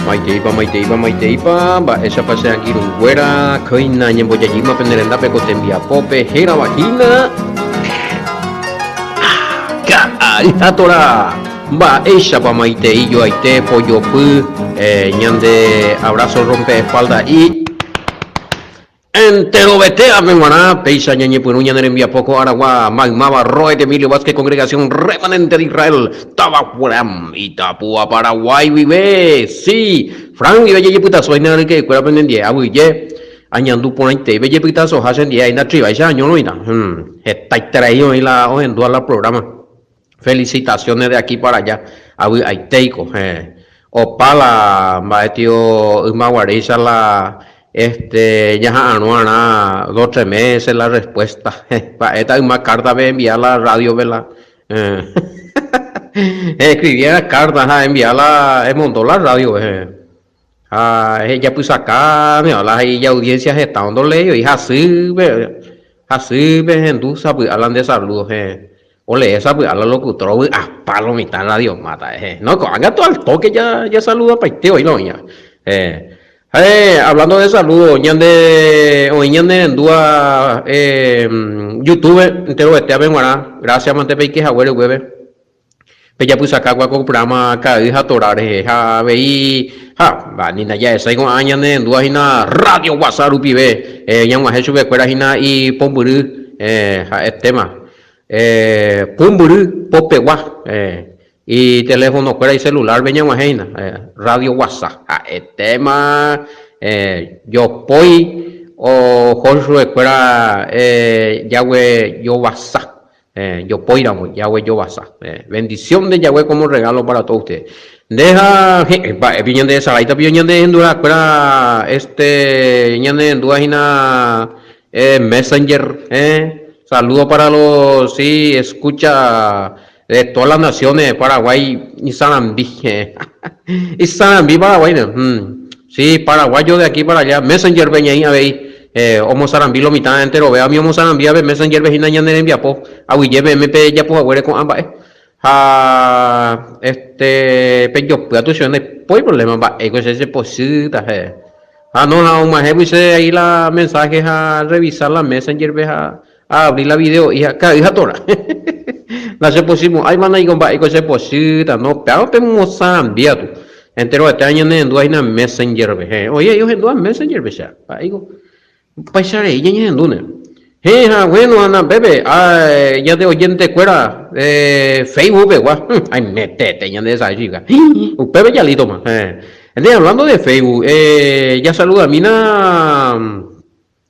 Maiteípa, maiteípa, maiteípa, mba'éichapa che angirũnguéra, kóina ñembojajýma pene rendápe ko tembiapópe hérava hína Ka'ay ha Torá. Mba'éichapa maitei joaite pojopy ñande abrazo rompe espalda'i. Enterovetéape g̃uarã, péicha ñañepyrũ ñane rembiapo ko aragua maymáva Roet Emilio Vázquez Congregación Remanente de Israel, táva Guaram, Itapúa, Paraguay guive. Sí, Fran guive jejepytaso hína ryke'ykuéra penendie, aguyje, añandu porãitei pejepytasoha chendie aína trivaicha añorõita. Hetaiterei oĩ la ohendúva la programa. Felicitaciones de aquí para allá. Avy'aitéiko. Heẽ. Opa la mba'e tio ymaguaréicha la este ñaha'arõ arã dos tres meses la respuesta. Mba'éta yma carta pe envia la radio pe la Escribía carta ha envia la emondo la radio pe. Heẽ. Ha ejapysaka la ijaudiénsia heta ondoléi oĩ hasýpe, hasýpe hendu sapy'a la nde saludo, heẽ. Olee sapy'a la locutor ovy'apa lo mitã Radio Mata, heẽ. No, ko'ág̃a katu al toque jasaludapaite oĩ la oĩva, heẽ. Ha hablando de saludo, ñande oĩ ñanerendúva YouTube enterovetéape g̃uarã, gracias mante peike haguére upépe. Pejapysakagua ko programa Ka'ay ha Torá rehe ha avei ha ni ndaja'esái ko'ã ñanerendúva hína Radio Guasa rupive ñag̃uahẽ chupekuéra hína ipombyry ha'e téma pumbyry popegua iteléfonokuéra icelular-pe ñag̃uahẽ hína Radio Guasa ha'e téma jopói oho chupekuéra jaguejovasa. Jopóiramo, Yahweh jovasa. Bendición de Yahweh como regalo para todos ustedes. Nde ha he'ẽ, mba'épi ñande hesaráita pio ñande hendurakuéra este ñane rendúva hína Messenger, Saludo para los sí escucha de todas las naciones, Paraguay isarambi, isarambi Paraguay, sí, paraguayo de aquí para allá, Messenger pe ñaĩ avei. Omosarambi lo mitã enterove umi omosarambi ave Messenger-pe hína ñane rembiapo, aguyje peẽme pejapo haguére ko'ã mba'e. Ha este pejopy atu chéve ndaipói problema mba'éiko che chepochýta he'e. Ha no, ha og̃uahẽgui che ahí la mensaje ha revisa la Messenger-pe ha aabri la video'i ha ka'y ha torã. Ndachepochymo'ãima naiko mba'éiko chepochýta, no, péva pemosarambi atu. Enterovete ñanehendúva hína Messenger-pe. Heẽ, oĩ ai ohendúva Messenger-pe che. Mba'éiko upéicharei ñañehendúne. Heẽ ha bueno ha napépe ñande oyentekuéra Facebook-pegua, aimetete ñande desayuka. Upépe jalítoma. Heẽ. Nde hablando de Facebook, jasaludamína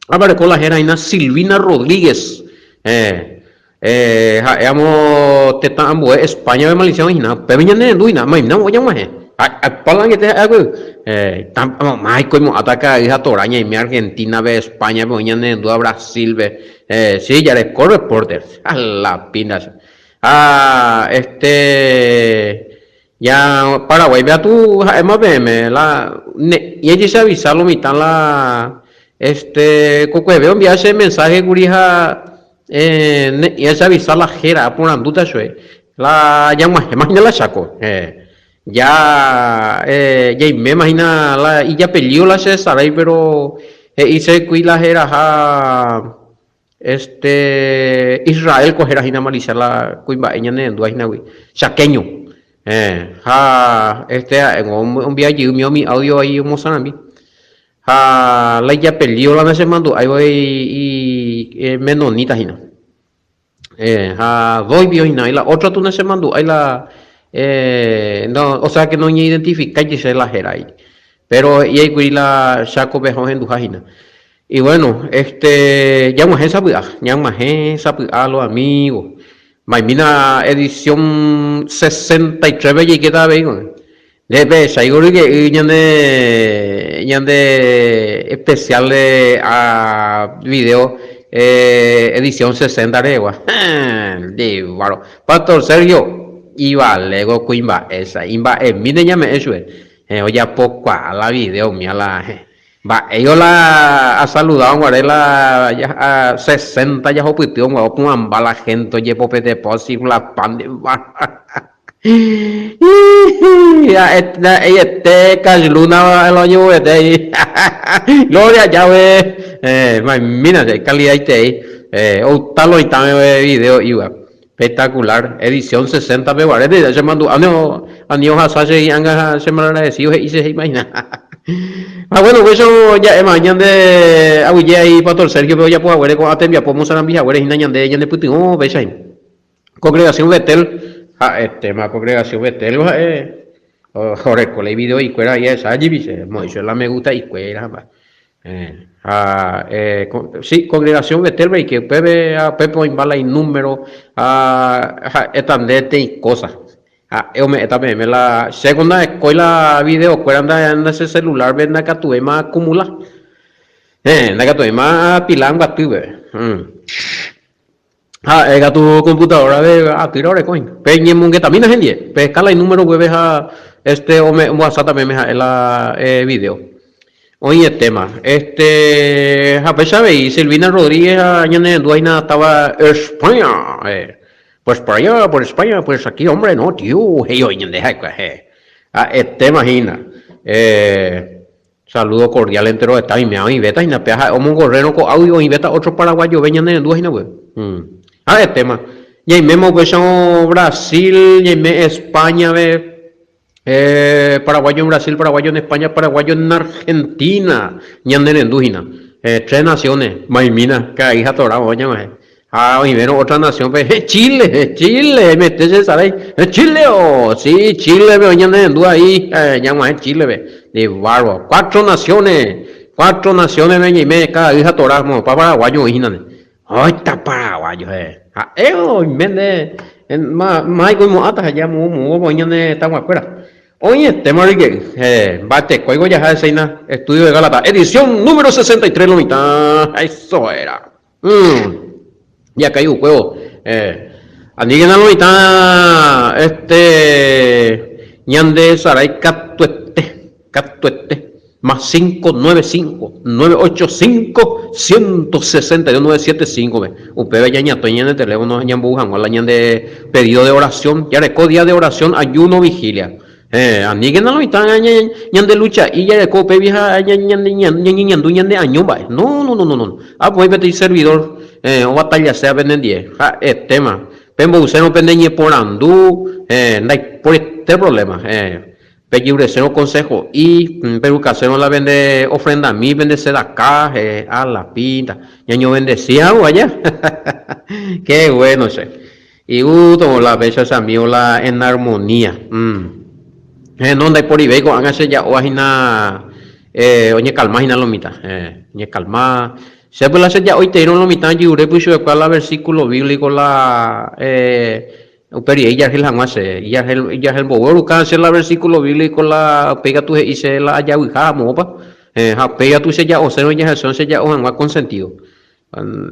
Aguereko la héra hína Silvina Rodríguez. Ha'e amo tetã ambue España-pe maldición hína. Upépe ñanerendu hína, mayma voi ñag̃uahẽ. Apála angete ha'e va'ekue. Máiko oimo'ãta ka'ay ha tora ñaime Argentina-pe, España-pe oĩ ñanerendúva Brasil-pe. Sí, jareko reporte. A la pinta che. Ha este Ja Paraguáipe atu ha'éma peẽme la ne'ĩ ajechaavisa lo mitã la este kokueve ombia che mensaje kuri ha ne'ĩ ajeavisa la héra aporandúta chue la jag̃uahẽma hína la Cháko ja jaiméma hína la ijapellido la che hesarái pero he'i che kui la heraha Este, Israel ko héra hína malicia la kuimba'e ñanerendúva hínagui, chaqueño. Héẽ, ha este ha'éngo ombia jey umi umi audio vai omosarambi. Ha la ijapelído la nachemandu'ái voi i menonita hína. Héẽ, ha dóipi oĩna, y la otra tu nachemandu'ái la no, o sea que noñeidentifikái che la héra. Pero he'i aikuri la Chákope ha ohenduha hína. Y bueno, este, ñag̃uahẽ sapy'a, ñag̃uahẽ sapy'a los amigos. Maimína edición 63-pe jaikéta avei ko'ẽ. Nde pehecháiko ryke'y ñande, ñande especial de a video edición 60 rehegua. Ndevaro. Pastor Sergio, ivaléko kuimba'éicha, imba'emínte ñame'ẽ chupe. Ojapokuaa la video umía la Mba'éiko la asaludávo guare la sesenta jahupyty ogua'u pu'ãmba la hénte ojepopetepa osiflapa nde Ha'eiete Cash Luna la oñembo'ete ahí. Gloria Yahweh. Maimína che calidad-itei. Outa lo oĩtãme video iva. Espectacular. Edición 60 pe guare. Che mandu'a ani ohasa che hi'ánga ha che malagradecido he'i che imagina. Ha bueno, upéicha ja'éma ñande aguyje ahí Pastor Sergio-pe ojapo haguére ko'ã tembiapo omosarambi haguére hína ñande ñanepytyvõ upéicha hína. Congregación Betel ha'etéma Congregación Betel ha'e oreko la ivideo'ikuéra ahecha jepi che moĩcho la me gusta'ikuéra ha mba'e. Ha si Congregación Betel reike upépe ha upépe oĩmba la inúmero ha ha'éta nde teĩ kósa. Ha'e ome'ẽta peẽme la chéko nda'ekói la videokuéra nda che celular-pe ndakatuvéima acumula. Héẽ ndakatuvéima apila anguatýpe. Ha'e katu computadora-pe atýra oreko hína. Peñemongetamína hendie, peheka la inúmero gueve ha este ombohasáta peẽme ha'e la video. Oĩetéma. Este ha péicha avei Silvina Rodríguez ha ñanerendúva hína táva España. Pues por allá, por España, pues aquí, hombre, no, tío, he'i oĩ ñande ha'ekuéra. Ha'etéma hína. Saludo cordial enteroveta oimea oĩvéta hína péa ha'e omongorrérõ ko águi oĩvéta otro paraguayove ñanerendúva hína guéve. Ha'etéma. Ñaiméma upéicharõ Brasil, ñaime España-pe, paraguayo en Brasil, paraguayo en España, paraguayo en Argentina ñanerendu hína. Tres naciones, maimína, karai ha torá oñag̃uahẽ. Ha oĩvérõ otra nación-pe, he Chile, Chile, haimete che sarái, he Chile o, sí, Chile-pe oĩ ñanerendu ahí, ñag̃uahẽ Chile-pe, de bárbaro, cuatro naciones, cuatro naciones-pe ñaime ka'ay ha torá, moõpa paraguayo oĩ hína ne, oĩta paraguayo, he, ha'e oime nde, máiko oimo'ãta ha ja moõ moõpa oĩ ñane retãguakuéra, oĩetéma roike'y, he, mba'etekóiko jaha hese hína, Estudio de Gálatas, edición número 63 lo mitã, eso era. Jakái ukuévo. Aníkena lo mitã este ñande sarái katuete, katuete, más 5 9 5 9 8 5 162 9 7 5 pe. Upéva ñañatõi ñande teléfono ñambou hag̃ua la ñande pedido de oración. Jareko día de oración, ayuno, vigilia. Héẽ, aníkena lo mitã ñande lucha'i jareko upévi ha ñañeñandu ñane año mba'e. No, no, no, no, no. Ápe oĩ peteĩ servidor obatallasea penendie. Ha'etéma. Pemboysérõ pende ñeporandu, héẽ, ndaiporiete problema. Héẽ, pejeruresérõ consejo'i, perukasérõ la pende ofrendami, pende sedaka, héẽ, a la pinta. Ñañovendesi hag̃ua ja. Qué bueno che. Igusto la péicha che amigo la en armonía. Eh, no ndaiporivéi ko'ág̃a che ja'óva hína eh, oñekalma hína lo mitã. Eh, oñekalma. Che pues la che ja'oiteírõ lo mitã ajyure pychu'ekue la versículo bíblico la eh, upe rire ijarhél hag̃ua che. Ijarhél, ijarhél mbovy oruka che la versículo bíblico la upéi katu he'i che la ajavyha moõpa. Eh, ha upéi katu che ja'osérõ ijahechõ che ja'o hag̃ua consentido.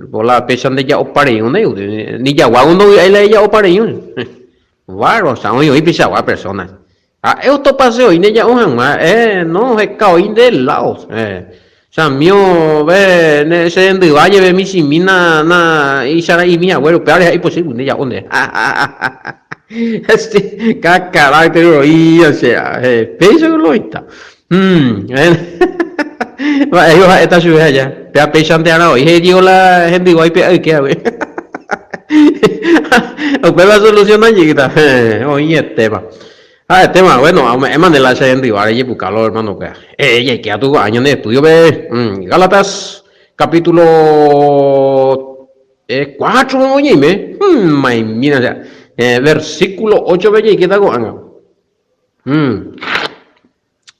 Bola péicha ndeja'opa reíne, ni jaguágui ndovy'ái la eja'opa reíne. Bárbaro, oĩ oĩ peichagua persona. Ha'e otopase oĩ ndeja'o hag̃ua, eh, no, heka oĩ nde lado. Eh, chamío, ve, ne, che rendyva jeve michĩmi na, na ichara'imi haguére, upévare ha'e ipochýgui ndeja'o nde. Este, cada carácter roĩ, o sea, eh, péicha lo oĩta. Mba'éiko ha'éta chupe aja. Péva péichante ára oĩ he'i la hembiguái pe ayke hague. Upéva soluciona jeýta. Oĩetéma. Ha'etéma, bueno, ome'ẽma nde la che hendyváre jepuka lo hermano-kuéra. Jaike katu ko'ã ñande estudio-pe. Gálatas capítulo 4 oñeime. Maimína che. Versículo 8-pe jaikéta ko'ág̃a.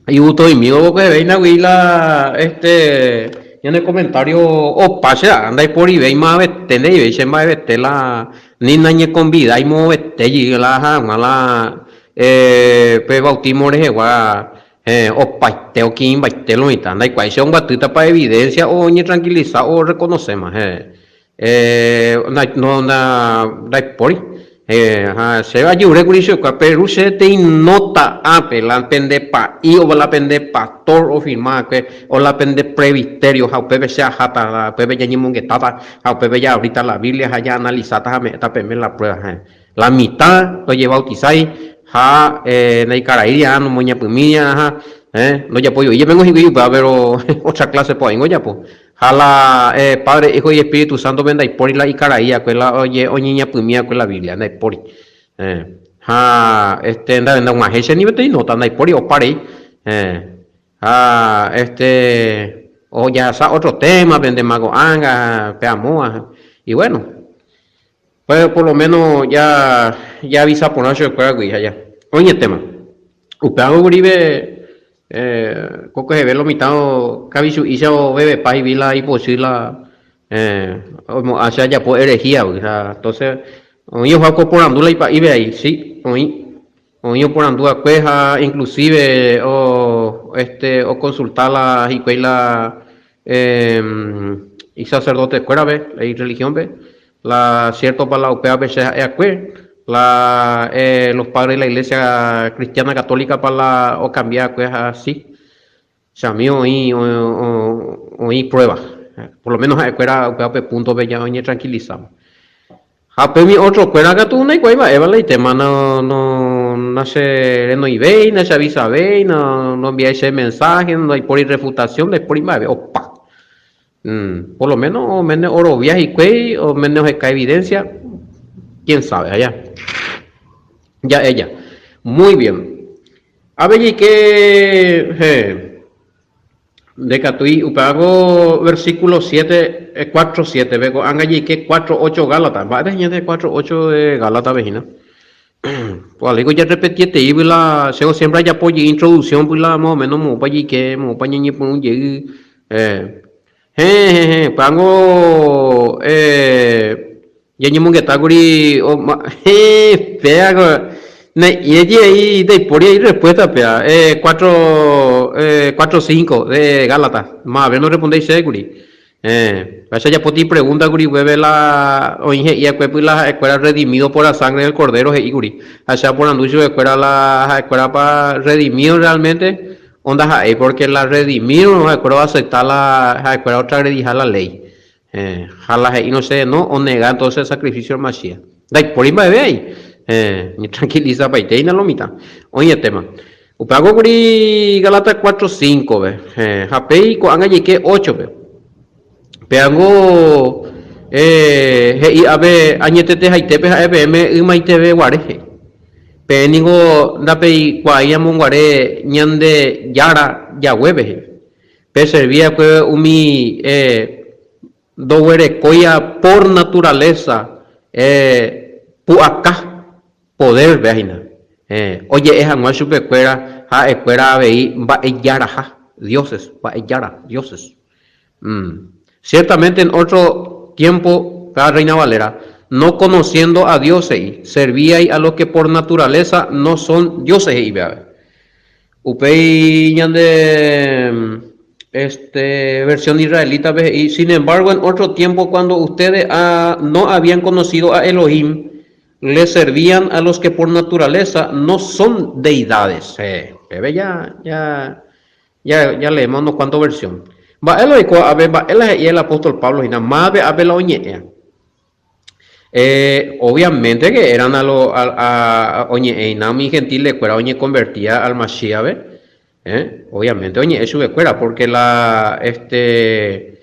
Igusto'imívo vokoevéinagui la este ñane comentario opa che a'a ndaiporivéima avete nde'ivéi che mba'evete la ni nañekonvidái moõvete jey la hag̃ua la pe bautismo rehegua opaite okiĩmbaite lo mitã ndaikuaái che ombyatýtapa evidencia o oñetranquiliza o orrekonoséma. No, ndaipóri. Ha che ajure kuri chupekuéra, peru che peteĩ nóta ápe, la pende pa'i o la pende pastór ofirma va'ekue, o la pende presbiterio, ha upépe che aháta, ha upépe ñañemongetáta, ha upépe jaavríta la Biblia ha jaanalisáta ha ame'ẽta peẽme la prueba. La mitã ndojebautisái. Ha ndaikaraíri'arã, nomoñapymíri'arã, ndojapói voi jepe hikuái upéva, péro ótra kláse po'aíngo ojapo. Ha la Padre, Hijo y Espíritu Santo-pe ndaipóri la ikarai va'ekue la oñeñapymi va'ekue la Biblia, ndaipóri. Ha este ndag̃uahẽi che ni peteĩ nóta, ndaipóri opa rei. Ha este ojahasa ótro témape ndéma ko'ág̃a pe amóva, y bueno. Péro por lo méno ja jaavisa porã chupekuéragui ha ja oñetéma. Upéva guive ko kueheve lo mitã kavichu'ícha ovevepa higui la ipochy la oimo'ã che ajapo herejía-gui. Ha entonces oĩ oho ko porandu la ipa'ípe ai, si, oĩ, oĩ oporandu va'ekue ha inclusive o este oconsulta la hikuái la Isacerdote-kuérape, la irreligión-pe, la cierto-pa la upévape che ha'e akue, la los padres de la iglesia cristiana católica-pa la okambia akue ha si, chami oĩ oĩ prueba, por lo menos ha'ekuéra upéva pe punto-pe ja oñetranquilizáma. Ha pe umi ótrokuéra katu ndaikuaái mba'éva la itéma, no, no, nacherenoivéi, nacheavisavéi, no, noenviái chéve mensáhe, ndaipóri refutasión, ndaipóri mba'eve, opa. Por lo méno oméne orovia hikuái, oméne oheka evidencia, quién sabe, ha ya. Ja'e ja. Muy bien. Ave jaike, héẽ. Ndekatúi upéva ko versículo siete, cuatro siete-pe, ko'ág̃a jaike cuatro ocho Gálatas. Mba'épa ñande cuatro ocho de Gálatas-pe hína? Po'aléiko jarrepetieteígui la chéko siempre ajapo jey introducción py la más o menos moõpa jaike, moõpa ñañepyrũ jey. Héẽ, héẽ, héẽ, upévango Ñañemongeta kuri héẽ péa ko ne'ĩre jey ndaipóri ai respuesta péa cuatro cuatro cinco de Gálatas mavave norrespondéi chéve kuri héẽ péicha ajapóta ipregunta kuri upépe la oĩ he'i va'ekuépy la ha'ekuéra redimido por la sangre del cordero he'i kuri ha che aporandu chupekuéra la ha'ekuérapa redimido realmente o ndaha'éi porque la redimido ha'ekuéra oacepta la ha'ekuéra otragrediha la ley Héẽ, ha la he'írõ chéve no, onega entonces el sacrificio del Mashiach. Ndaipóri mba'eve ai. Héẽ, ñetranquilizapaite hína lo mitã. Oĩetéma. Upévako kuri Gálatas cuatro, cinco-pe. Héẽ, ha péi ko'ág̃a jaike ocho-pe. Pévango he'i ápe añetetehaitépe ha'e peẽme ymaiteve guare, he'i. Peẽ ningo ndapeikuaái amonguare Ñandejára jaguépe, he'i. Peservi va'ekue umi ndoguerekóiva por naturaleza pu'aka, poder, péva hína, oje'e hag̃ua chupekuéra ha'ekuéra avei mba'ejaraha, dioses, mba'ejára, dioses. Ciertamente en otro tiempo, péva Reina Valera, no conociendo a Dios he'i, servíai a los que por naturaleza no son dioses he'i péva. Upéi ñande este versión israelita-pe he'i, Sin embargo, en otro tiempo cuando ustedes no habían conocido a Elohim, le servían a los que por naturaleza no son deidades. Péve ya, ya, ya, ya leemos unos cuantos versión. Mba'e la oiko ápe, mba'e la he'i el apóstol Pablo hína, mávape ápe la oñe'ẽa. Obviamente que eran a lo, a, a, oñe'ẽina umi gentile-kuéra oñekonvertía al Mashiach-pe, obviamente oñe'ẽ chupekuéra, porque la, este,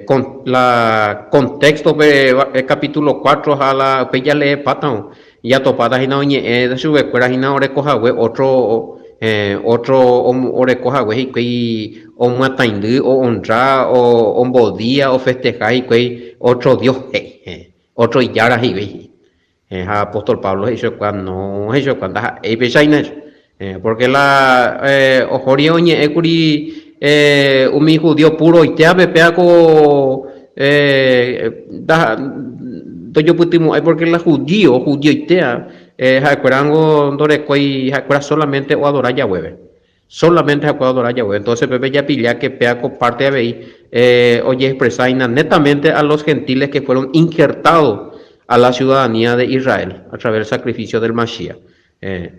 con, la contexto-pe capítulo 4 ha la upéi jaleepátavo, jatopáta hína oñe'ẽ chupekuéra hína oreko hague otro, otro oreko hague hikuái omyatãindy, o'onrra, ombodia, ofesteha hikuái otro dios he'i, otro ijára he'ive he'i. Ha apóstol Pablo he'i chupekuéra, no, he'i chupekuéra, ndaha'éi péicha hína he'i. Pórke la oho rire oñe'ẽ kuri umi judío puroitévape péva ko ndojopytymo'ãi pórke la judío, judioitéva, ha'ekuérango ndorekói, ha'ekuéra sólamente oadora Yahwépe. Sólamente ha'ekuéra oadora Yahwépe. Entonces pépe japilla ke péva ko párte avei ojeexpresa hína netamente a los gentiles que fueron injertados a la ciudadanía de Israel a través del sacrificio del Mashiach.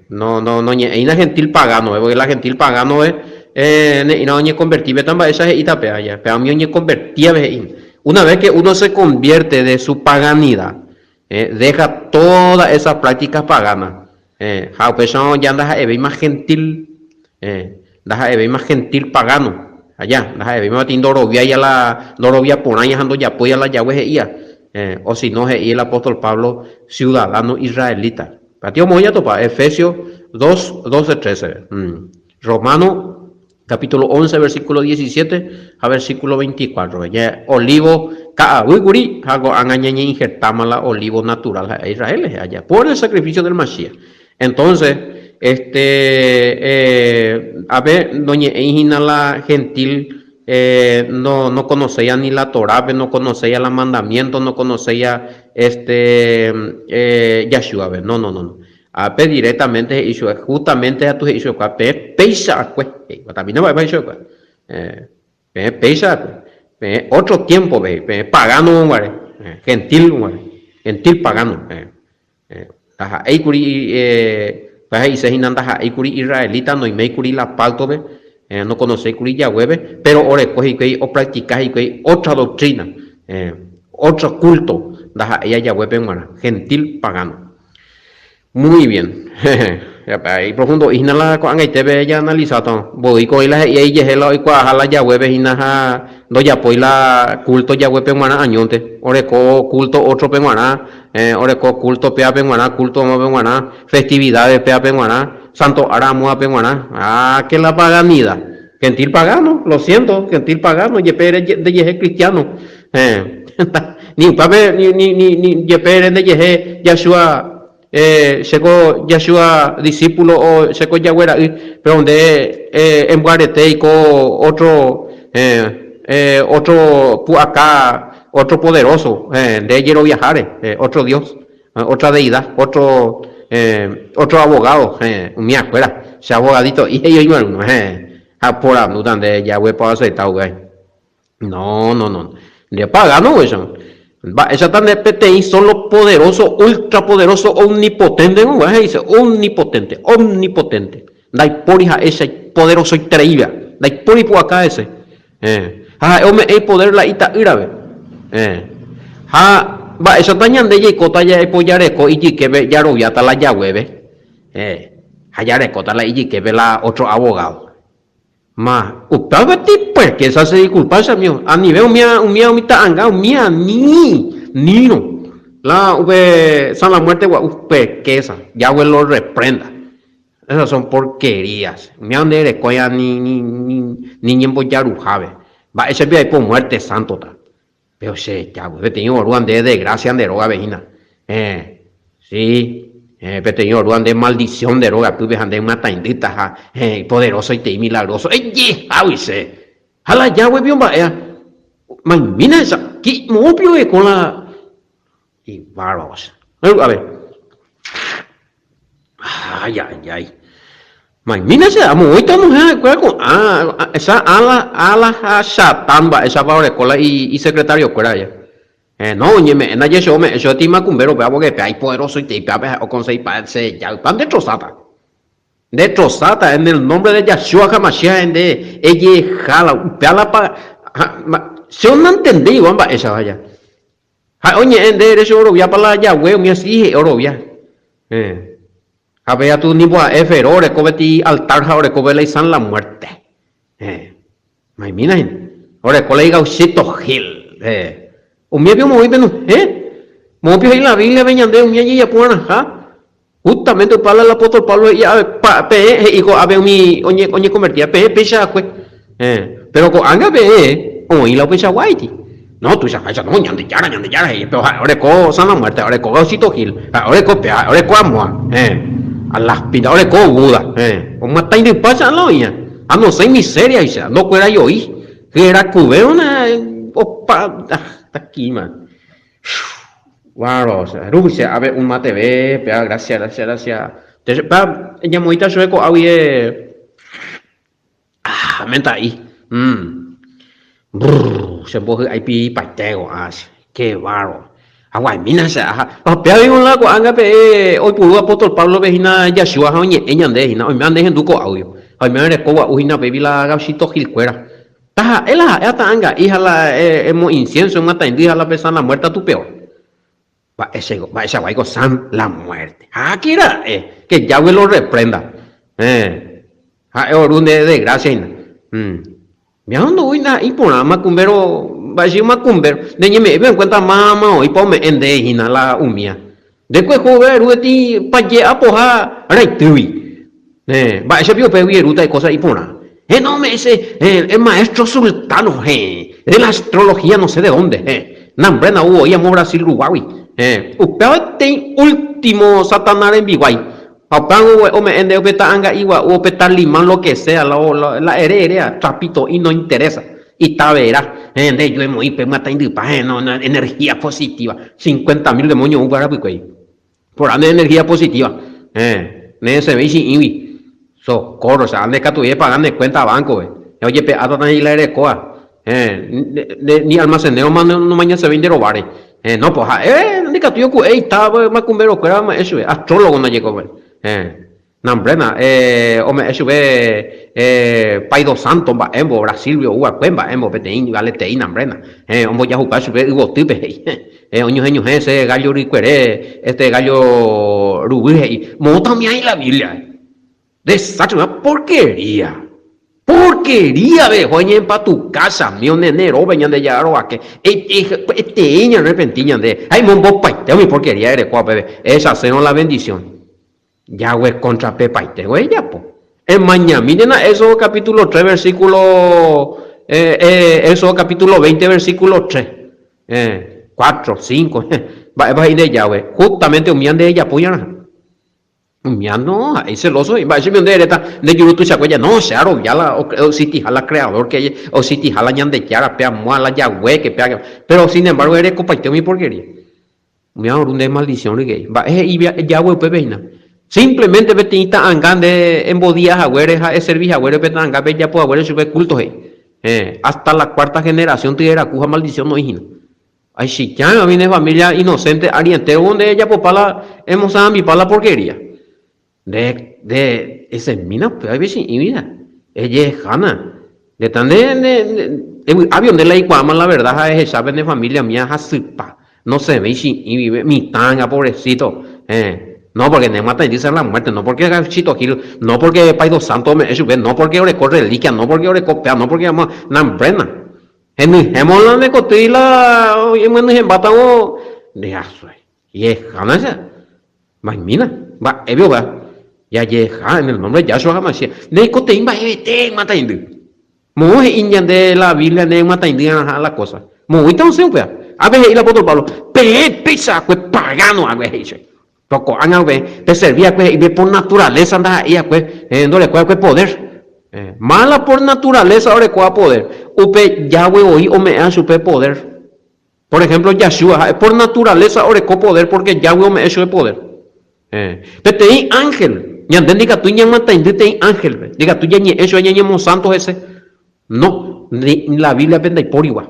No, no, noñe'ẽi la gentil pagano-ve, porque la gentil pagano-ve ne'ĩra oñekonverti pe mba'éicha he'íta péva ja, péva umi oñekonvertívape he'i. Una vez que uno se convierte de su paganidad, deja todas esas prácticas paganas. Ha upéicharõ ja ndaha'evéima gentil, ndaha'evéima gentil pagano, aja, ndaha'evéima peteĩ ndoroviái la ndorovia porãi ha ndojapói la Yahweh he'íva, o si no he'i el apóstol Pablo ciudadano israelita. Pati omoĩ jatopa Efesios 2, 12, 13. Romano capítulo 11, versículo 17 ha versículo 24. Ja olivo ka'aguy kuri ha ko'ág̃a ñañeinjertáma la olivo natural ha'e Israel rehe aja por el sacrificio del Mashiach. Entonces, este, eh, ápe noñe'ẽi hína la gentil eh, no, no conoceía ni la Torápe, no conoceía la mandamiento, no conoceía este, eh, Yahshua-pe. No, no, no, no. Ápe directamente he'i chupe, justamente katu he'i chupekuéra, peẽ péicha akue, he'i, guatamína mba'épa he'i chupekuéra, eh, peẽ péicha akue, peẽ otro tiempo-pe, he'i, peẽ pagano guare, eh, gentil guare, gentil pagano, eh, eh, ndaha'éi kuri, eh, upéva he'ise hína ndaha'éi kuri israelita, noiméi kuri la pacto-pe, eh, nokonoséi kuri Yahweh-pe, pero oreko hikuái, opractica hikuái otra doctrina, eh, otro culto ndaha'éi Yahweh-pe g̃uarã, gentil pagano. Muy bien. Iprofundo hína la ko'ag̃aitépe jaanalisáta. Mboy ko'ẽ la he'íva ijehe la oikuaaha la Yahweh-pe hína ha ndojapói la culto Yahweh-pe g̃uarã añónte. Oreko culto ótrope g̃uarã, oreko culto péape g̃uarã, culto amóape g̃uarã, festividades péape g̃uarã, santo ára amóape g̃uarã. Ah, que la paganida. Gentil pagano, lo siento, gentil pagano, jepe ere ndejehe cristiano. Ni upévape ni, ni, ni, ni jepe ere ndejehe Yahshua, eh, chéko Yahshua discípulo o chéko Yahweh ra'y, pero nde eh, embyarete eiko otro, eh, eh, otro pu'aka, otro poderoso, eh, nde jeroviaháre, eh, otro Dios, otra deidad, otro, eh, otro abogado, eh, umiakuéra, che abogadito'i he'i oiméva, eh, ha porandúta nde Yahweh-pa oacepta upéva. No, no, no. Nde pagano upéicha. Mba'éichata nde peteĩ solo poderoso, ultra poderoso, omnipotente g̃uarã he'ise, omnipotente, omnipotente. Ndaipóri ha'éicha ipoderosoitereíva, ndaipóri pu'aka hese. Héẽ. Ha ha'e ome'ẽ ipoder la ita'ýrape. Héẽ. Ha mba'éichata ñande jaikóta jaipojareko ijyképe jaroviáta la jaguépe. Héẽ. Ha jarekóta la ijyképe la otro abogado. Ma, upéva peteĩ puerquesa che disculpa che amigo, anive umía umía umi ta'anga umía ni nírõ la upe San la Muerte gua'u puerquesa, Yahweh lo reprenda, esas son porquerías, umía nde erekóiva ni ni ni ñembojaruhápe, mba'éicha piko aipo muerte santo-ta. Péro che Yahweh, peteĩ orúva nde desgracia nde rógape hína. Héẽ, sí, héẽ, peteĩ orúva nde maldición nde rógapýpe ha nde myatãindýta ha, héẽ, ipoderosoitei, milagroso. Ejehágui che! Ha la Yahweh pio mba'éva? Maymína hecha, ki, moõ pio oiko la ibárbarocha. Ave. Ayayay. Maimína che amoõita onohẽ ha'ekuéra ko'ã esa ala ala ha Satán mba'éichapa oreko la isecretario-kuéra aja. Eh, no, oñeme'ẽ ndaje che ome'ẽ che otĩ makumbéro péva porque péva ipoderosoitei pévape ha'e oconseguipa che jaypa ndetrosáta. Ndetrosáta en el nombre de Yahshua HaMashiach nde ejeha la upéva la pa ha che nantendéiva mba'éichapa aja. Ha'e oñe'ẽ nde ere che oroviápa la Yahweh umi así he'i orovia. Héẽ. Ha pe katu nimbo ha'e Fero oreko peteĩ altar ha oreko pe la isan la muerte. Héẽ. Maimína hína. Oreko la igauchito Gil. Héẽ. Umíape omoĩ pe nohẽ. Moõpio he'i la Biblia-pe ñande umía jajapo va'erãha. Justamente upéva la apóstol Pablo he'i ave, pa, peẽ he'i ko'ápe umi oñe, oñekonvertíva, peẽ péicha va'ekue. Héẽ. Péro ko'ág̃a peẽ oĩ la upeichaguáiti. No, tuichaháicha, no, Ñandejára, Ñandejára he'i, péro ha'e oreko San la Muerte, oreko Gauchito Gil, ha'e oreko péva, ha'e oreko amóa, héẽ. A las pinta oreko Buda, héẽ. Omyatãindypáicha la oĩva. Ha nosẽi misériaicha, ndokuerái oi, hyerakuvévona opa, ah, takíma. Bárbaro, o sea, Rusia, a ver, un mate ve, pea, gracias, gracias, gracias. Te, pa, ñamoĩta chupe ko'águi eh, ah, menta'i. Mm. Brrr, che mbohy'ái piripaite ko'ã che. Qué bárbaro. Aguaimína che aha. Ha péa ningo la ko'ág̃a pe oipuru apóstol Pablo-pe hína Yahshua ha oñe'ẽ ñande hína, oime ande hendu ko audio. Ha oime reko gua'u hína pévi la Gauchito Gil kuéra. Taha'e la ha'éva ta'anga'i ha la emo incienso, emyataindy ha la pe San la Muerta tu peor. Mba'eichaguáiko San la muerte. Háke ra'e, que Yahweh lo reprenda. Héẽ, ha'e oru nde desgracia hína. Ña ndoúi iporã makumbéro, mba'éicha makumbéro, nde ñeme'ẽpe en cuenta máma oĩpa ome'ẽ nde hína la umía. Nde kueho upéva eru eti paje apoha raitýgui. Héẽ, mba'éicha piko upégui erúta ikósa iporã. Héẽ, no ome'ẽ che, héẽ, el maestro sultano, héẽ, de la astrología no sé de dónde, héẽ, nambre na'u voi amo Brasil ruguágui, héẽ, upéva peteĩ último Satana rembiguái. Ha upévango ome'ẽ ndéve upe ta'anga'i gua'u, upe talismán, lo que sea, la ere eréva, trapito'i no interesa, ita vera, héẽ, nde eju emoĩ pe myataindypa, héẽ, no, energía positiva, cincuenta mil demonio ou parapykuéi. Porã ne energía positiva, héẽ, ne resẽvéi chi'ĩgui, socorro, cha, nde katuei epaga ne cuenta banco-pe, ha ojepe'áta tãi la erekóva, héẽ, ni almacenero-ma nomañasevéi nde rováre, héẽ, no, po ha'e ndikatúi oku'e ita makumberokuéra ome'ẽ chupe, astrólogo ndaje ko, héẽ. Nambréna, ome'ẽ chupe Paido Santo mba'émbo, Brasil-gui ou va'ekue mba'émbo peteĩ valetei nambréna. Ombojahupa chupe yvotýpe he'i. Oñohẽñohẽ hese gállo rykuere, este gállo ruguy he'i. Moõta umi aĩ la Biblia. Desastre, una porquería. Porquería veho eñempatuka chamío nene rópe Ñandejára rovake. Eteĩ ñarrepenti ñande. Ha imombopaite umi porquería erekóva peve. Echasérõ la bendición. Yahweh kóntrape paite ojejapo. Emañamíntena Éxodo capítulo 3 versículo Éxodo capítulo 20 versículo 3, 4, 5, mba'épa he'i nde Yahweh? Justamente umía nde ejapo ñarã. Umía no, ha'e iceloso, mba'éicha nde eréta nde juru tuichakue ja, no, che arovia la oexistiha la creador que oexistiha la Ñandejára, pe amóa la Yahweh que pe, pero sin embargo erekopaite umi porquería. Umíva oru nde maldición ryke'y. Mba'e he'i Yahweh upépe hína? Simplemente peteĩ ta'anga nde embodia haguére ha eservi haguére pe ta'angápe ejapo haguére chupe culto he'i. Héẽ, hasta la cuarta generación tyeraku ha maldición oĩ hína. Aichichãrõ umi ne familia inocente ári entéro nde ejapopa la emosãmbipa la porquería. Nde, nde, esemína upéva ipechi'ĩvina, ejehejána. Ndeta nde, nde, evy'ápio nde la eikuaáma la verdad ha ehecha pene familia mía hasypa, nosẽvéi chi'ĩvive, mitãnga, pobrecito, héẽ. No porque ne mataindy la muerte, no porque Gauchito Gil, no porque Paido Santo ome'ẽ chupe, no porque oreko reliquia, no porque oreko péa, no porque ama, nambréna. Henyhẽmo la nde koty la emyenyhẽmbátavo, nde asue. Jehejána che. Maimína, mba'épe upéva? Jajeheja en el nombre de Yahshua HaMashiach. Ndaikoteĩ mba'evete myataindy. Moõ he'i ñande la Biblia ne myataindy arãha la cosa. Moõita osẽ upéva. Ápe he'i el apóstol Pablo, peẽ péicha akue pagano akue he'i che. Pero ko'ág̃a upe peservi akue he'i por naturaleza ndaha'éi akue ndorekói akue poder. Mala por naturaleza orekóva poder. Upe Yahweh voi ome'ẽva chupe poder. Por ejemplo, Yahshua ha'e por naturaleza oreko poder porque Yahweh ome'ẽ chupe poder. Peteĩ ángel, ñande ndikatúi ñamyataindy teĩ ángel-pe, ndikatúi ñañe'ẽ chupe ñañemosanto hese. No, ni la Biblia-pe ndaipórigua,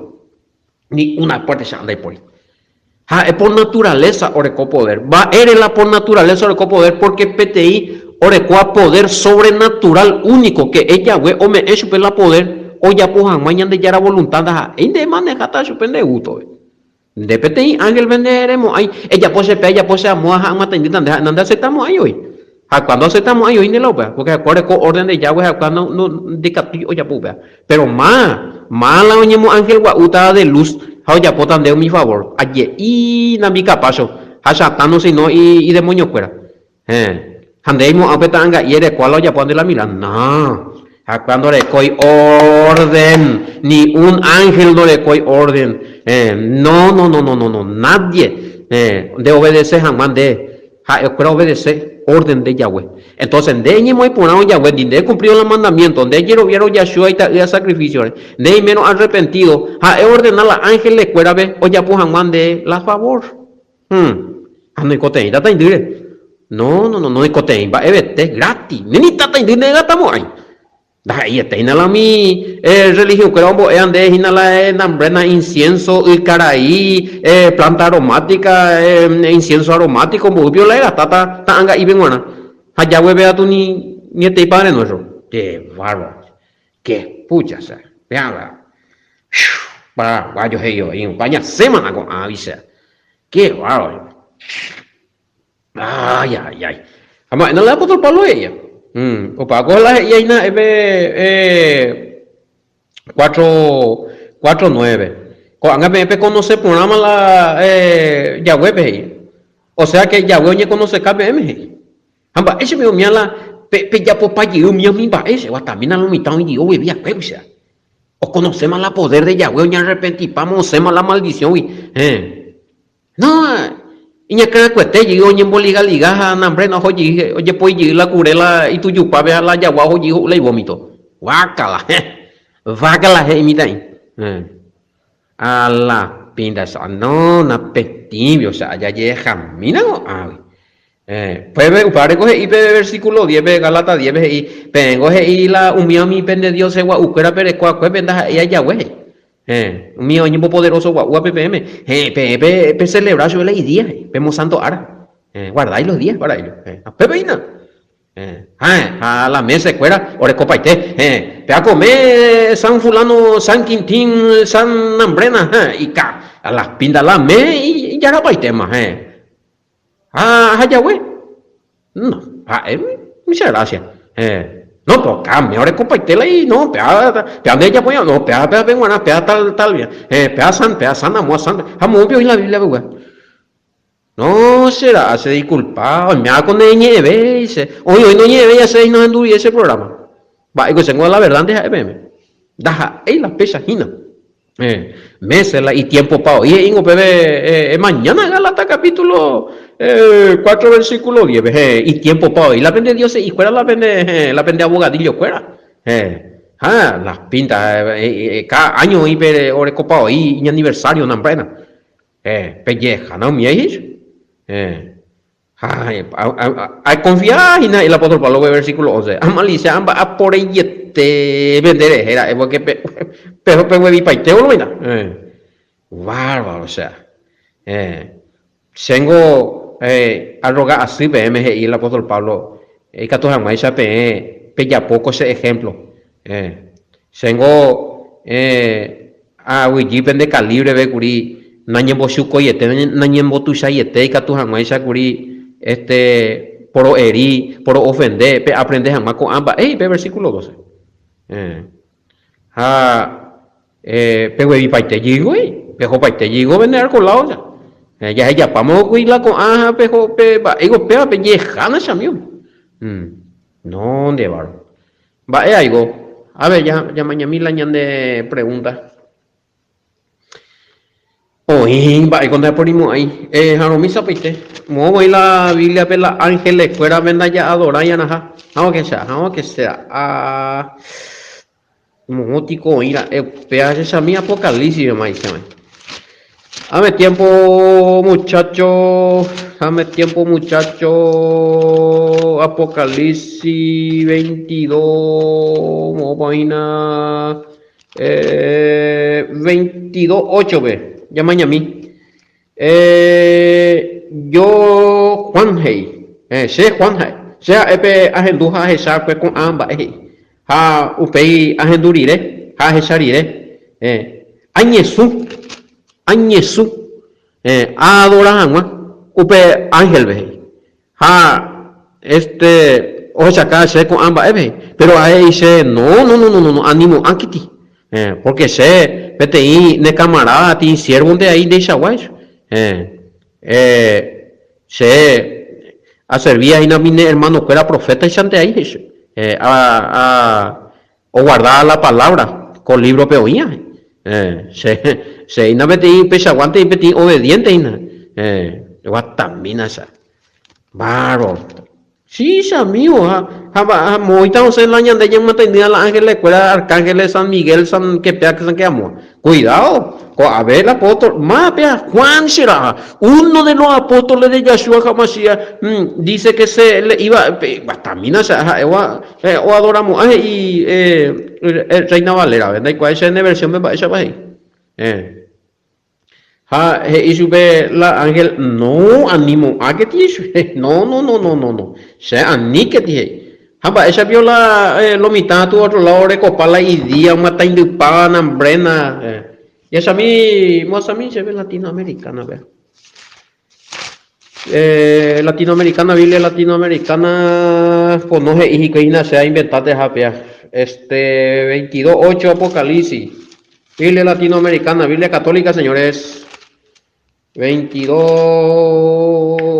ni una parte che ndaipóri. Ha'e por naturaleza oreko poder. Mba'ére la por naturaleza oreko poder? Porque peteĩ orekóva poder sobrenatural único que es Yahweh ome'ẽ chupe la poder Ojapo hag̃ua Ñandejára voluntad ndaha'éi nde emaneháta chupe nde gústove. Nde peteĩ ángelpe nderemo'ãi, Ejapo che pe, ejapo che amóa ha ag̃uataindýta nde, ha'e nandeaceptamo'ãi voi. Ha kua ndoaceptamo'ãi oĩne la upéva, pórke ha'ekuéra oreko órden de Yahweh ha'ekuéra ndikatúi ojapo upéva. Péro máva, máva la oñemo'ángel gua'úta de lus ha ojapóta nde umi favór. Aje'i nambikapácho ha chatã sino idemoniokuéra. Héẽ. Ha nde aimo'ã upe ta'anga'i erekóva la ojapóva nde la mira? No. Ha cuando orekói orden, ni un ángel ndorekói orden. Héẽ. No, no, no, no, no, no. Nadie. Héẽ. Nde obedece hag̃ua nde. Ha'ekuéra obedece orden nde Yahweh. Entonces, nde eñemoĩ porãvo Yahweh ndi, nde ecumplido la mandamiento, nde ejeroviárõ Yahshua ita'ýra sacrificio-re, nde eimérõ arrepentido, ha'e ordena la ángeles-kuérape ojapo hag̃ua nde la favor. Hum. Ha noikotevẽi tataindýre. No, no, no, noikotevẽi mba'evete, gratis. Ni ni tataindy ndegatamo'ãi. Ndaha'eiete hína la umi religión-kuéra ombo'éva nde hína la nambrena incienso, y karai, planta aromática, incienso aromático, mboýpio la egastáta ta'anga'ípe g̃uarã. Ha jagueve katu ni etei Padre Nuestro. Qué bárbaro. Qué pucha, che. Peãva. Paraguayo he'i oĩ, opa ñasẽmana ko'ã vichea. Qué bárbaro. Ay, ay, ay. Ha mba'éna la apóstol Pablo he'íva? Opa ko la he'íva hína ha'e pe 4, 4, 9. Ko'ág̃a peẽ pekonose porãma la Yahwépe he'i. Osea ke Yahweh oñekonoseka peẽme he'i. Ha mba'éicha pe umía la pejapopa jey umía umi mba'e che guatamína lo mitã oĩ jey oguevi akuégui che. Okonoséma la poder de Yahweh oñearrepentipáma osẽma la maldicióngui. Héẽ. No, iñakãrakuete jey oñemboligaliga ha nambre oho jey ojepoi jey la kure la itujupápe ha la jagua oho jey ho'u la ivómito. Guákala, héẽ. Guákala he'i mitã'i. Héẽ. A la pinta cha, no, napetĩvi, osea, jajehejamína ko'águi. Héẽ, pépe upévare ko he'i pe versículo 10-pe, Gálatas 10-pe he'i, Peẽngo he'i la umíva umi pende dioses gua'ukuéra pereko akuépe ndaha'éi ajague, he'i. Héẽ, umi oñembopoderóso gua'úvape peẽme, héẽ, peẽ pe pecelebra chupe la idía, he'i, pemosanto ára. Héẽ, guardáis los días para ellos. Héẽ, ha pépe hína. Héẽ, ha la mese-kuéra orekopaite, héẽ, pe akome San fulano, San Quintín, San Nambrena, héẽ, ika, a las pinta la me ijarapaitéma, héẽ. Ha ha jague? No, ha'e muchas gracias. Eh, no, pero cambia, orekopaite la i, no, pea, pea nde japoña, no, pea, pea pe g̃uarã, pea tal, tal, eh, pea san, pea san, amóa san, ha moõpi oĩ la Biblia pegua. No, che ra'a, che disculpa, oiméva ko neñe'ẽvéi che, oĩ oĩ noñe'ẽvéi asẽ nohendurie che programa. Mba'éiko chéngo la verdad nde ha'e peẽme. Ndaha'éi la péicha hína. Mése la itiempopa oĩ he'íngo peve emañána Gálatas capítulo 4 versículo 10-pe, heẽ, itiempopa oĩ la pende dioses'ikuéra, la pende, heẽ, la pende abogadillokuéra, heẽ, ha las pintas, káda áño oĩ pe orekopa oĩ iñaniversario namba'éna, heẽ, pejehejána umi he'i, heẽ. Ha akonfia hína el apóstol Pablo pe versículo 11. Amalisia amba'apo reiete pende rehe ra'e, porque pe peho peguevipaite volvina. Eh, bárbaro, o sea. Eh, chéngo eh, arroga asy peẽme he'i el apóstol Pablo, ikatu hag̃uáicha peẽ pejapo ko che ejemplo. Eh, chéngo eh, Aguyjy pende calibre-pe kuri nañembochukoiete, nañembotuichaiete ikatu hag̃uáicha kuri este poro'eri, poro'ofende, pe'aprende hag̃ua ko'ã mba'e, pe versículo 12. Eh. Ha eh, peguevipaite jeýgui, pehopaite jeýgo pende arco lado-cha. Eh, jahejapáma kuri la ko'ã ha peho pe mba'éiko péva pejehána che amigo. Mm. No, nde bárbaro. Mba'e aigo? A ver, jamañami la ñande pregunta. Oĩ mba'éiko ndajaporimo'ãi. Eharõmi sapaite. Moõ voi la Bíbliape la ángelekuérape ndaja'adorái-arãha. Hag̃ua che, hag̃ua que sea. Ah, moõ tiko oĩ ra'e upéva chechami Apocalipsis-pe máichame. Dame tiempo muchacho, dame tiempo muchacho, Apocalipsis 22, moõpa oĩna, eh, 22, 8-pe, jamañami. Eh, yo Juan he'i, eh, che Juan ha'e, che ha'e pe ahendu ha ahecha va'ekue ko'ã mba'e he'i. Ha upéi ahendu rire ha ahecha rire, eh, añesũ, añesũ, eh, aadora hag̃ua upe ángelpe, he'i. Ha, este, ohechaka che ko'ã mba'épe, he'i. Péro ha'e he'i che, No, no, no, no, no, animo'ãkiti, eh, pórke che peteĩ ne kamaráda, peteĩ siérvonte aĩ ndeichaguáicha, eh, eh, Che aservía hína umi ne ermanokuéra profétaichante aĩ, he'i chupe. A oguarda la palávra ko lívrope oĩva, he'i. Che, che hína peteĩ upeichaguánte peteĩ obediente hína. Eguatamína che. Bárbaro. Sí, che amigo, ha, ha moõita osẽ la ñande ñamyataindýva la ángeles-kuéra, arcángeles, San Miguel, San kepea, San keamóva. Cuidado, ko Abel el apóstol, má péa Juan che ra'a, uno de los apóstoles de Yahshua HaMashiach, dice que se le iba, guatamína che ha'e oadoramo'ã he'i Reina Valera-pe, ndaikuaái che ne versión-pe mba'éichapa he'i. Ha he'i chupe la ángel, No, animo'ãketi ichupe, no, no, no, no, no, no, che aníketi he'i. Ha mba'éicha pio la lo mitã tu otro lado orekopa la idía omyataindypáva nambrena, jahechami, moasami chéve Latinoamericana-pe. Latinoamericana, Biblia Latinoamericana, pono he'i hikuái hína che ainventáteha péa. Este 22, 8 Apocalipsis. Biblia Latinoamericana, Biblia Católica, señores. 22,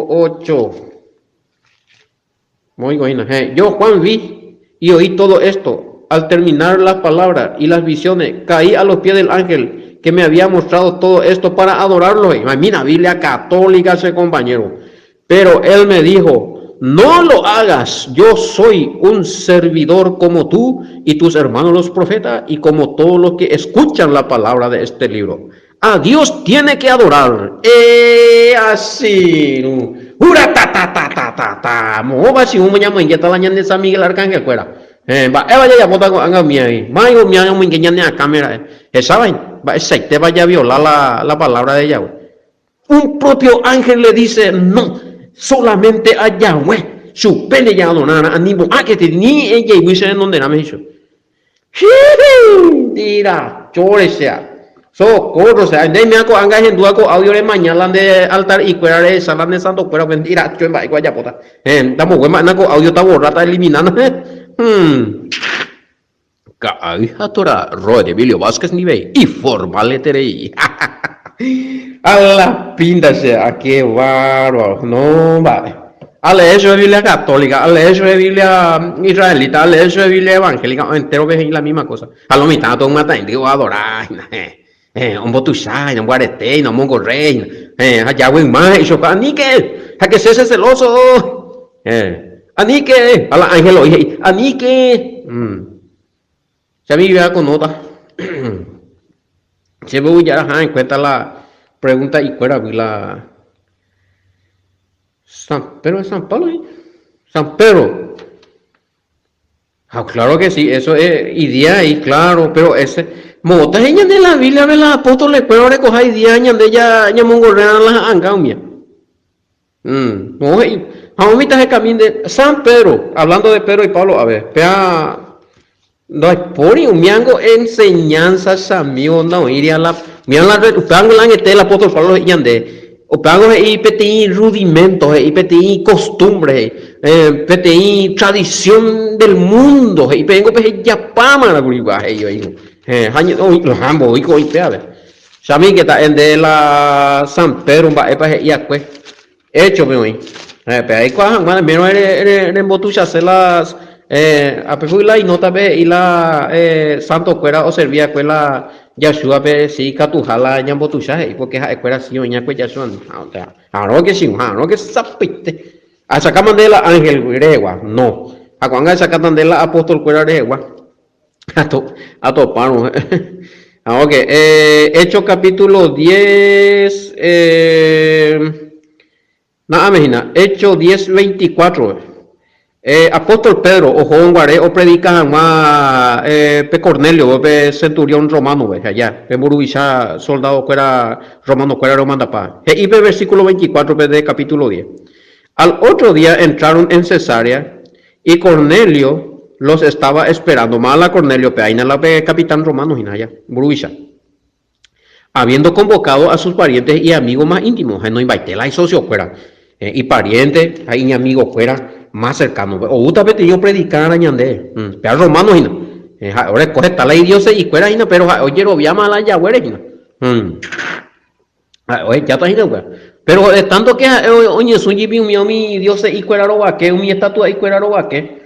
8. Moĩko hína. He, yo Juan vi y oí todo esto. Al terminar las palabras y las visiones, caí a los pies del ángel que me había mostrado todo esto para adorarlo. He'i, Mira, Biblia católica che compañero. Pero él me dijo, No lo hagas, yo soy un servidor como tú y tus hermanos los profetas y como todos los que escuchan la palabra de este libro. A Dios tiene que adorar. Easirũ. Huratatatata. Moõpa chi'ũ ñamoingéta la ñande San Miguel Arcángel kuéra. Héẽ, mba'éva jajapóta ko'ág̃a umíagui. Máviko umíva omoinge ñane akãme ra'e. Hechávai, mba'eichaitépa javiola la, la palabra de Yahweh. Un propio ángel le dice, no, solamente a Yahweh, chupe ndejaadorarã, animo'ãkete ni ejeivy che renonderãme, he'i chupe. Tiracho che Socorro, sea, nde mea ko'ág̃a ehendúva ko audio remaña la nde altar'ikuéra rehecha la nde santokuéra upe tiracho mba'éiko ajapóta. Héẽ, ndamogue mba'éna ko audio taborráta eliminána. Hmm. Ka'ay ha Tora Roe de Emilio Vázquez ndive iformaleterei. A la pinta che, a qué bárbaro. No mba'e. Alee chupe Biblia católica, alee chupe Biblia israelita, alee chupe Biblia evangélica, entérope he'i la misma cosa. Ha lo mitã katu omyatãindy oadora hína, héẽ, ombotuicha hína, omboarete hína, omongorre hína, héẽ, ha Yahweh yma he'i chupe, Aníke! Ha que cese celoso! Héẽ, aníke! Ha la ángel oĩ he'i, Aníke! Che amiga ko nota. Che mbovyjaraha en cuenta la pregunta ikuéragui la San Pedro de San Pablo, ¿eh? San Pedro. Ah, claro que sí, eso es idea ahí, claro, pero ese mota he'i ñande la Biblia pe la apóstoles kuéra orekoha idea ñande ja ñamongorrerã la ha'anga umía. Moõ he'i, ha umi tahekami nde San Pedro, hablando de Pedro y Pablo, a ver, péa Ndaipóri umíango enseñanza chamigo ndaoĩri a la umía la upévango la añete el apóstol Pablo he'i ñande upévango he'i peteĩ rudimento he'i peteĩ costumbre he'i peteĩ tradición del mundo he'i peẽngo pehejapámarã kuri upéva he'i oĩvo ha oĩ mboýiko oĩ pévape chamíke ta'e nde la San Pedro mba'épa he'i akue Héchope oĩ. Pe aikuaa hag̃ua primero rembotuichase la apépe la inótape he'i la santokuéra oservi va'ekue la Yahshúape si ikatuha la ñambotuicha he'i pórke ha'ekuéra si oĩ va'ekue Yahshúandi. Ha'arõke che irũ, ha'arõke sapaite. Ahechakáma nde la ánhel rehegua? No. Ha ko'ág̃a ahechakáta nde la apóstolkuéra rehegua. Atopárõ. Ah, ok. Hechos capítulo 10. Na'áme hína. Hechos 10, 24. Apóstol Pedro oho guare opredika hag̃ua pe Cornelio, pe centurión romano-pe, allá, pe mburuvicha soldado-kuéra romano-kuéra romandapa. He'i pe versículo 24-pe de capítulo 10. Al otro día entraron en Cesarea Y Cornelio los estaba esperando. Máva la Cornelio pe aína la pe capitán romano hína aja, mburuvicha. Habiendo convocado a sus parientes y amigos más íntimos, henoimbaite la isocio kuéra, ipariente ha iñamigo kuéra más cercano. Oúta peteĩ opredicarã ñande, péa romano hína. Ha'e oreko heta la idiose'i kuéra hína, pero ha'e ojeroviáma la Yahweh-re hína. Ha'e ohejáta hína upéva. Péro de tánto ke ha'e oñesũ jepi umi umi diose'i kuéra rovake, umi estatua'i kuéra rovake,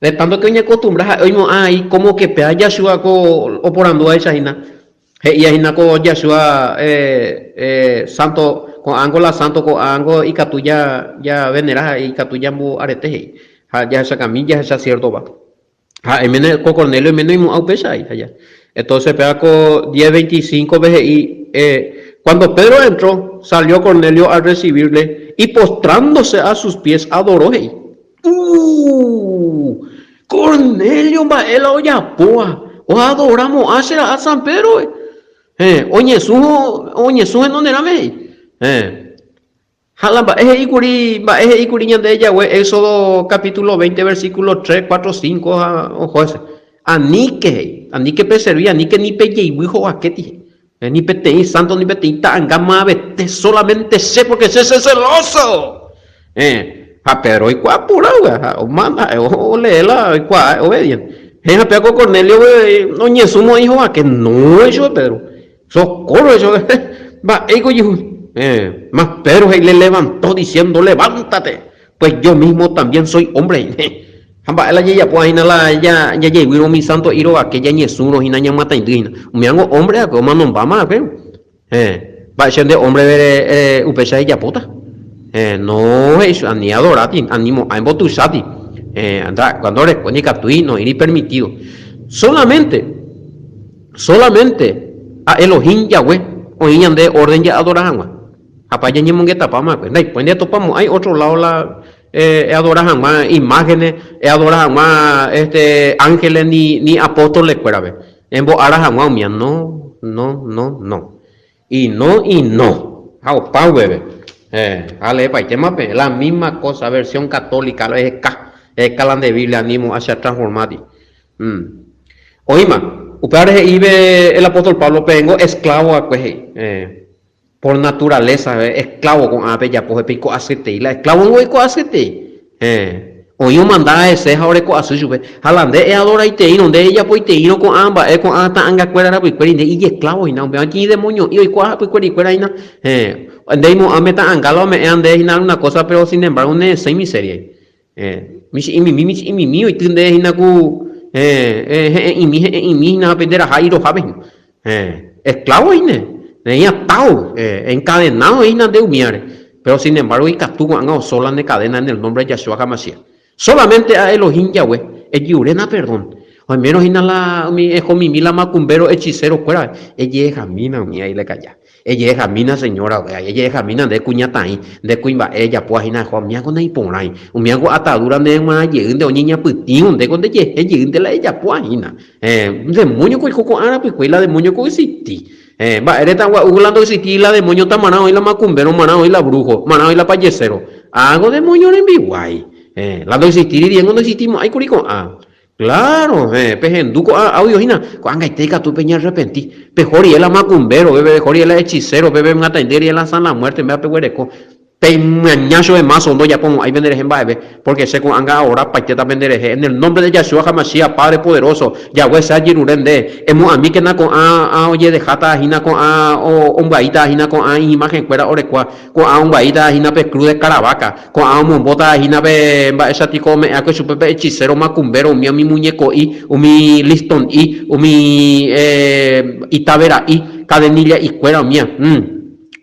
de tánto ke oñekostumbra ha'e oimo'ã ai kómo ke péva Yahshua ko oporandúvaicha hína. He'íva hína ko Yahshua sánto, ko'ãngo la sánto, ko'ãngo ikatu javenera ha ikatu jamboarete he'i. Ha jahechakami jahecha siértova. Ha oiméne ko Cornelio oiméne oimo'ã upéicha aĩ aja. Entonces péva ko 10:25-pe he'i, eh, Cuando Pedro entró, salió Cornelio a recibirle y postrándose a sus pies adoró, he'i. Uh! Cornelio mba'e la ojapóva, oadora mo'ã che ra'a San Pedro-pe. Héẽ, oñesũ, oñesũ henonderãme he'i. Héẽ. Ha la mba'e he'i kuri, mba'e he'i kuri ñande Yahweh Éxodo capítulo 20 versículo 3, 4, 5 ha oho hese. Aníke he'i, aníke peservi, aníke ni pejeivy hovakéti he'i. Ni peteĩ sánto ni peteĩ ta'anga mavete, solamente che, porque che che celoso. Eh, ha Pedro oikuaa porã upéva, ha omanda ha'e olee la oikuaa obedient. Héẽ, ha péva ko Cornelio oñesũ mo'ãi hovake, no he'i chupe Pedro. Socorro he'i chupe, mba'éiko ojehu. Eh, mas Pedro he'i le levantó diciendo, levántate, pues yo mismo también soy hombre. Ha mba'e la jajapo hína la jajeguírõ umi santo irovake jañesũrõ hína ñamyataindy hína. Umívango hombre va'ekue, omanombáma va'ekue. Héẽ, mba'éicha nde hombre upéicha ejapóta? Héẽ, no, he'i chupe, ani adoráti, ani mo'ã embotuicháti. Héẽ, cuando oreko ndikatúi, noĩri permitido. Solamente, solamente a Elohim Yahweh oĩ ñande orden ja'adora hag̃ua. Ha pa ñañemongetapáma va'ekue. Ndaipói ndetopamo'ãi otro lado la eadora hag̃ua imágenes, eadora hag̃ua este ángeles ni, ni apóstoles-kuérape. Embo'ára hag̃ua umía, no, no, no, no. Y no, y no. Ha opa upépe. Eh, aleepaitéma peẽ, la misma cosa, versión católica, eheka, eheka la nde Biblia animo che atransformáti. Mm. Oĩma, upévare he'i pe el apóstol Pablo, peẽngo esclavo va'ekue he'i. Eh. Por naturaleza, esclavo ko'ã pejapo he peiko asyetei. La esclavo ningo oiko asyetei. Héẽ. Oĩ omanda hese ha oreko asy chupe. Ha la nde eadoraiteírõ, nde ejapoiteírõ ko'ã mba'e ko'ã ta'angakuéra rapykuéri, nde ijesclavo hína. Upéva tĩ demonio'i oiko hapykuerikuéra hína. Héẽ. Nde imo'ãme ta'anga la ome'ẽva nde hína alguna cosa, pero sin embargo neresẽi miseria-gui. Héẽ. Michĩ'imimi, michĩ'imimi oity nde hína ku, héẽ, he'ẽ'imi, he'ẽ'imi hína ha pe nde raha irohápe hína. Héẽ, esclavo hína, reĩ atado, encadenado hína nde umíare. Pero sin embargo ikatu ko'ág̃a osola ne cadena en el nombre de Yahshua HaMashiach. Solamente a Elohim Yahweh, ejiuréna perdón. Oimérõ hína la umi ehomimi la macumbero hechicero kuéra, ejehehamína umi ahí lekaya. Ejehehamína señora upéva, ejehehamína nde kuñataĩ, nde kuimba'e ejapóva hína eho, umíako naiporãi, umíako atadura nde g̃uarã jeýnte oñeñapytĩvo, ndéko ndejehe jeýnte la ejapóva hína. Héẽ, demóñoko oiko ko'ã rapykuéi, la demóñoko oexistí. Héẽ, mba'e retã gua'u la ndoexistíri la demóño ta marã oĩ la makumbéro, marã oĩ la brújo, marã oĩ la pajeséro. Ágo demóño rembiguái. Héẽ, la ndoexistíri riéngo ndoexistimo'ãi kuri ko'ã. Claro, héẽ, pehendu ko'ã audio hína, ko'ág̃aite ikatu peñearrepenti. Peho rie la makumbéro, peho rie la hechicero, pemyataindy rie la San la Muerte, mba'épa peguereko. Pemyaña chupe máso ndojapomo'ãi penderehe mba'eve, pórke che ko'ág̃a aora paitéta penderehe. En el nombre de Yahshua HaMashiach, Padre poderoso, Yahweh che ajerure nde, emo'ãmíkena ko'ã ojedeháta hína ko'ã ombyaíta hína ko'ã iñimagenkuéra orekóva, ko'ã ombyaíta hína pe cruz de Caravaca, ko'ã omombóta hína pe mba'éicha piko ome'ẽakue chupe pe hechicero macumbero, umi umi muñeko'i, umi liston'i, umi itavera'i, cadenilla'ikuéra umía.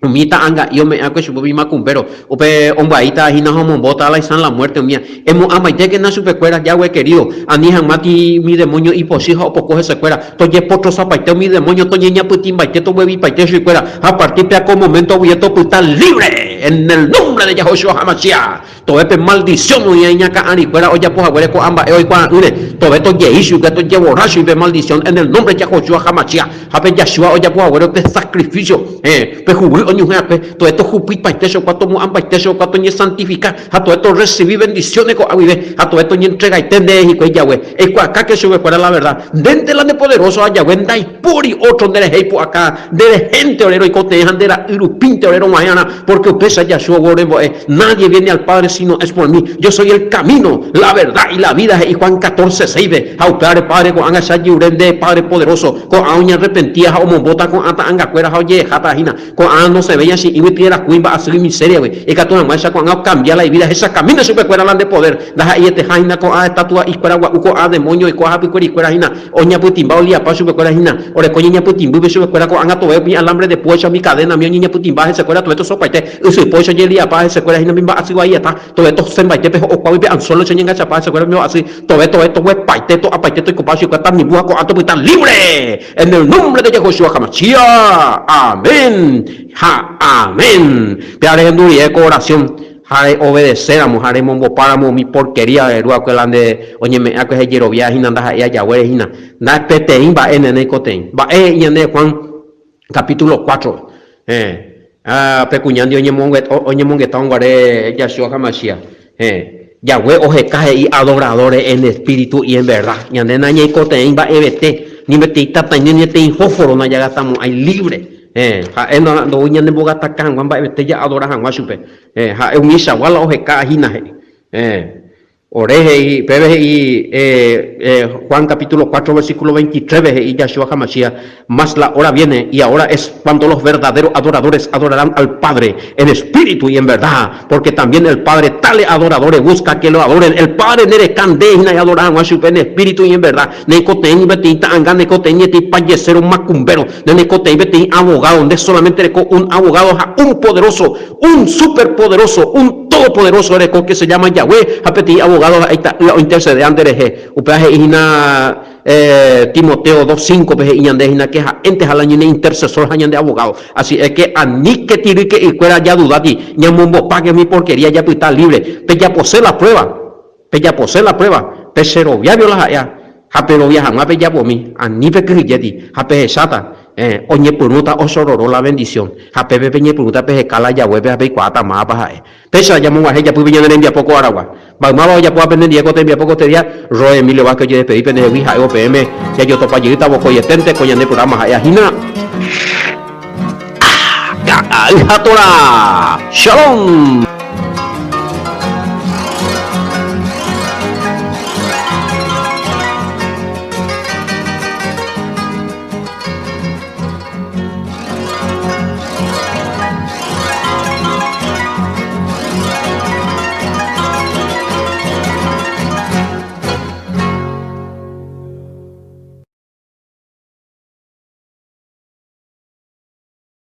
Umi ta'anga'i ome'ẽakue chupe umi makumbéro, upe ombyaíta hína ha omombóta la isã la muerte umía. Emo'ãmbaitékena chupekuéra, Yahweh querido, ani hag̃uáti umi demóño ipochy ha opoko hesekuéra, tojepotrosapaite umi demóño, toñeñapytĩmbaite, toguevipaite chuikuéra, ha a partir pe ako momento guive topyta libre, en el nombre de Yahoshua HaMashiach. Tove pe maldicion oĩva iñakã arikuéra ojapo haguére ko'ã mba'e oikuaa'ỹre, tove tojei chupe, tojeborra chugui pe maldicion en el nombre Yahoshua HaMashiach, ha pe Yahshua ojapo haguére pe sacrificio, héẽ, pe huguy oñuhẽ'akue, tove tohupypaite chokua, tomo'ãmbaite chokua, toñesantifika, ha tove torrecibi bendiciones ko'a guive, ha tove toñentregaite ndéve hikuái Yahweh. Eikuaakáke chupekuéra la verdad, ndénte la ndepoderóso ha Yahweh ndaipóri ótro nderehe ipu'aka, nderehénte ore roikotevẽ ha nde ra'y rupínte ore rog̃uahẽ'arã, Porque upéicha Yahshua ogueru rembo'e, Nadie viene al Padre sino es por mí, yo soy el camino, la verdad y la vida, he'i Juan 14, 6-pe. Ha upévare, Padre, ko'ág̃a che ajerure nde, Padre poderoso, ko'ã oñearrepentía ha omombóta ko'ã ta'angakuéra ha ojehejáta hína, ko'ã nosẽvéi achi'ĩgui tierrakúi mba'asýgui misériagui, ikatu hag̃uáicha ko'ág̃a okambia la ivida, hechakamína chupekuéra la nde poder, ndaha'eieteha hína ko'ã estatua'ikuéra gua'u, ko'ã demóño oikóva hapykuerikuéra hína, Oñapytĩmba oliapa chupekuéra hína, oreko ñeñapytĩmbýpe chupekuéra ko'ág̃a tove umi alambre de púaicha umi cadena umi oñeñapytĩmba hesekuéra tove tosopaite ysypóicha ojeliapa hesekuéra hína umi mba'asy vaieta tove tosẽmbaite pe ho'okuágui pe anzuéloicha oñengachapa hesekuéra umi mba'asy tove tove toguepaite to'apaite toikopa chupekuéra tanimbu ha ko'ã topyta libre en el nombre de Yehoshua HaMashiach. Amén ha amén. Péva rehendu rire ko oración. Ha reobedeséramo ha remombopáramo umi porkería reru va'ekue la nde oñeme'ẽakue ha ejerovia hína ndaha'éi ajaguére hína, nda peteĩ mba'e ne neikotevẽ. Mba'e he'i ñande Juan capítulo cuátrope? Héẽ, ha pe kuña ndi oñemongetárõ guare Yahshua HaMashiach. Héẽ, Yahweh oheka he'i adoradores en espíritu y en verdad. Ñande nañaikotevẽi mba'evete. Ni peteĩ tataindy ni peteĩ fósforo ndajagastamo'ãi libre. Héẽ, ha'e ndoúi ñanembogataka hag̃ua mba'evete ja'adora hag̃ua chupe. Héẽ, ha'e umichagua la oheka hína he'i. Héẽ, Ore he'i, péve he'i Juan capítulo 4 versículo 23-pe he'i Yahshua HaMashiach, Mas la hora viene, y ahora es, cuando los verdaderos adoradores adorarán al Padre en espíritu y en verdad, porque también el Padre tales adoradores busca que lo adoren. El Padre nereka nde hína eadora hag̃ua chupe en espíritu y en verdad. Neikotevẽ ni peteĩ ta'anga, neikotevẽ ni peteĩ pajeséro makumbéro, nde neikotevẽ peteĩ abogado, nde solamente ereko un abogado ha un poderoso Un superpoderoso, un todopoderoso ereko que se llama Yahweh ha peteĩ abogado ha'e ita'ýra ointercedea nde rehe. Upéva he'i hína Timoteo 2:5-pe he'i ñande hína que ha'énteha la ñane intercesor ha ñande abogado. Así es que aníke tyryke'ykuéra jadudáti, ñamombopáke umi porquería japyta libre. Pejapose la prueba, pejapose la prueba, pecheroviávio la ha'éa ha perovia hag̃ua pejapomi, ani pekyhyjéti ha pehecháta. Héẽ, oñepyrũta osororo la bendición, ha pépe peñepyrũta peheka la Yahweh-pe ha peikuaáta mávapa ha'e. Péicha jamog̃uahẽ japýpe ñane rembiapo ko aragua. Maymáva ojapóva penendie ko tembiapo ko tedia, Roy Emilio Vázquez ojedespedi pendehegui ha'évo peẽme jajotopa jeýta vokoieténte ko ñane programa ha'éva hína. Ka'ay ha Torá! Shalom!